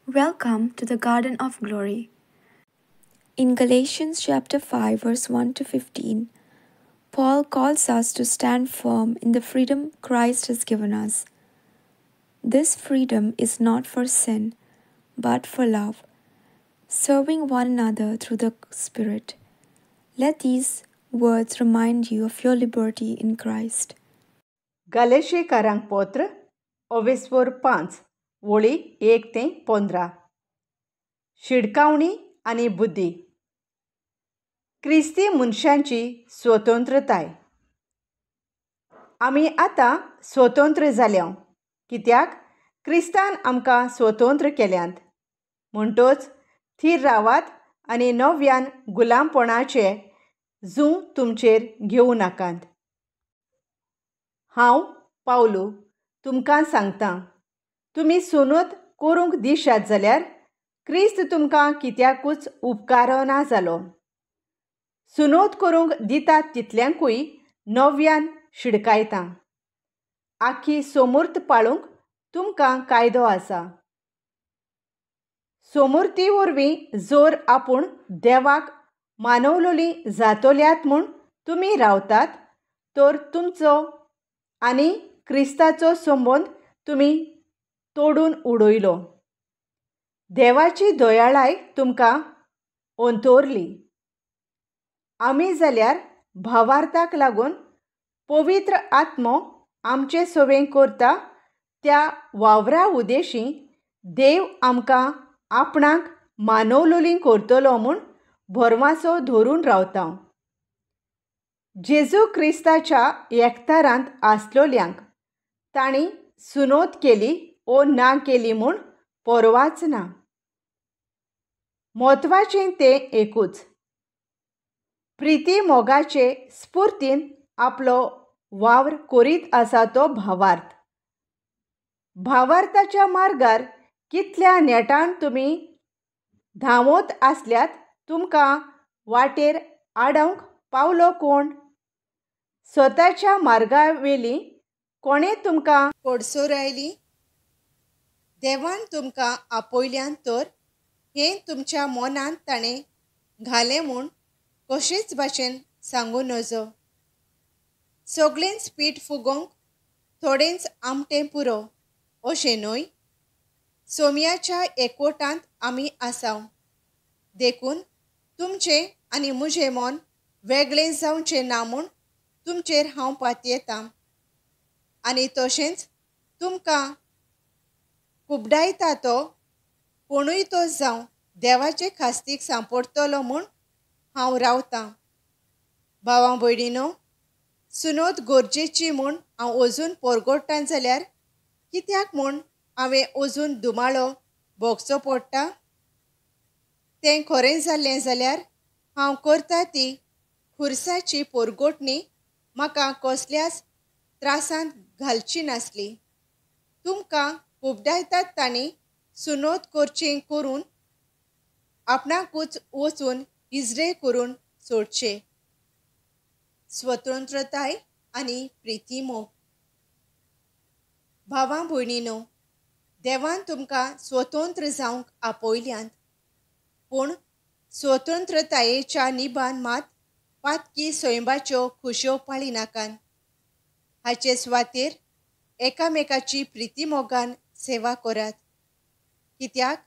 Welcome to the Garden of Glory. In Galatians chapter 5 verse 1 to 15, Paul calls us to stand firm in the freedom Christ has given us. This freedom is not for sin, but for love, serving one another through the Spirit. Let these words remind you of your liberty in Christ. गालेशेकारांक पत्र ओवेस्वर 5 वळी 1 ते 15. शिडकावणी आनी बुद्धी. क्रिस्ती मनशांची स्वतंत्रताय. आमी आतां स्वतंत्र जाल्या कित्याक क्रिस्तान आमकां स्वतंत्र केल्यांत. म्हणटोच थीर रावात आनी नव्यान गुलामपणाचे जूं तुमचेर घेवं नाकात. हांव पावलू तुमकां सांगतां, तुमी सुनत करूंक दिशात जाल्यार क्रिस्त तुमकां कित्याकूच उपकारना जालो. सुनोत करूंक दितात तितल्यांकूय नव्यान शिडकायतां. आखी सोमूर्त पाळूंक तुमकां कायदो आसा. सोमूर्ती वरवीं जोर आपूण देवाक मानवलोली जातोल्यात म्हूण तुमी रावतात तर तुमचो आनी क्रिस्ताचो संबंद तुमी तोडून उडयलो. देवाची दयाळाय तुमकां अंतरली. आमी जाल्यार भावार्थाक लागून पवित्र आत्मो आमचे सवें करता त्या वावरा उदेशी देव आमकां आपणाक मानवलोली करतलो म्हूण भरवासो धरून रावता. जेजू क्रिस्ताच्या एकतारांत आसलोल्यांक तांणी सुनोत केली ओ ना केली म्हूण परवाच ना. म्हत्वाचें तें एकूच, प्रिती मोगाचे स्फुर्तीन आपलो वावर करीत आसा तो भावार्थ. भावार्थाच्या मार्गार कितल्या नेटान तुमी धांवत आसल्यात तुमकां वाटेर आडोवंक पावलो कोण? स्वताच्या मार्गावेली कोणें तुमकां कोडसोरायली? देवान तुमकां आपयल्यान तर हें तुमच्या मनांत ताणें घालें म्हूण कशेच भाशेन सांगूं नजो. सगळेंच पीठ फुगोवंक थोडेंच आमटें पुरो अशें न्हय. सोम्याच्या एकवटांत आमी आसाव, देखून तुमचें आनी म्हजें मन वेगळें जावचें ना म्हूण तुमचेर हांव पातयेतां. आनी तशेंच तुमकां खुबडायता तो कोणूय तो जावं देवाचे खास्तीक सांपडटलो म्हूण हांव रावतां. भावां भयणीनो, सुनोत गरजेची म्हूण हांव अजून पोरगोट्टां जाल्यार कित्याक म्हूण हांवें अजून दुमाळो भोगचो पडटा? तें खरें जाल्लें जाल्यार हांव करता ती खुर्साची पोरगोटणी म्हाका कसल्याच त्रासांत घालची नासली. तुमकां खुबडायतात तांणी सुनोत करचें करून आपणाकूच वचून इजरे करून सोडचे. स्वतंत्रताय आनी प्रितीमोग. भावां भयणीनो, देवान तुमकां स्वतंत्र जावंक आपयल्यांत, पूण स्वतंत्रतायेच्या निबान मात पातकी सैंबाच्यो खुश्यो पाळिनाकात. हाचे सुवातेर एकामेकाची प्रितीमोगान सेवा करात, कित्याक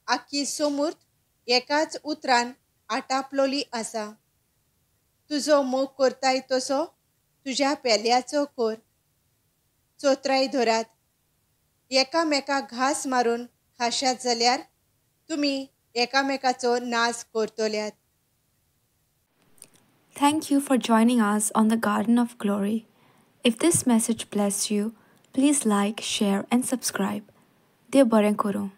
आख्खी सोमूर्त एकाच उतरान आटापलोली आसा. तुजो मोग करताय तसो तुज्या पेल्याचो कर. चोत्राय धरात, एकामेकाक घास मारून खाशात जाल्यार तुमी एकामेकाचो नाश करतल्यात. Thank you for joining us on the Garden of Glory. If this message blessed you, please like, share and subscribe. देव बरें करूं.